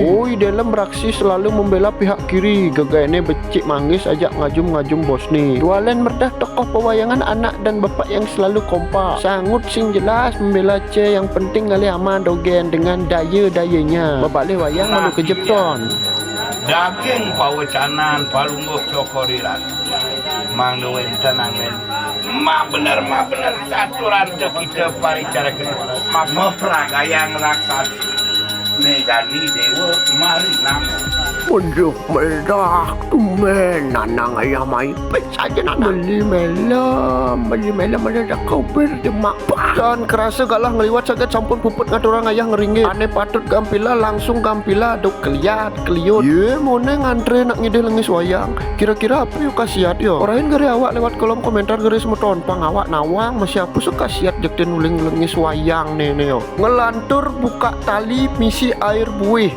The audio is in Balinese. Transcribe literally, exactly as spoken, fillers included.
Oi, Delem Raksi selalu membela pihak kiri. Gegaéné becik manggis ajak ngajum-ngajum bosné. Dualén merdah tokoh pewayangan anak dan bapak yang selalu kompak. Sangut sing jelas membela cé, yang penting ngalih aman dogén dengan daya-dayanya. Bebalih wayang malu kejepton. Daging pawecanan palungguh cokoriran. Mangda wénten anggén. Mak bener, mak bener saturan teh kita paricara kedua. Mak mepragayang raksasa. Megani dewa mari nang. Unjuk meledak, tumben nanang ayah mai. Pecah aja nanang. Beli melem, beli melem ada dah kau berdemak. Dan kerasa galah ngeliwat saget sampun puput ngaturang ayah ngeringgit. Ané patut gampila langsung gampila duk keliat keliut. Yé, moné ngantré nak ngidih lengis wayang. Kira-kira apa yuk kasiat yo? Orahin gare awak lewat kolom komentar gare semeton. Pang awak nawang masih apa sih kasiat jektin uling lengis wayang né né yo. Ngelantur buka tali misi air buih.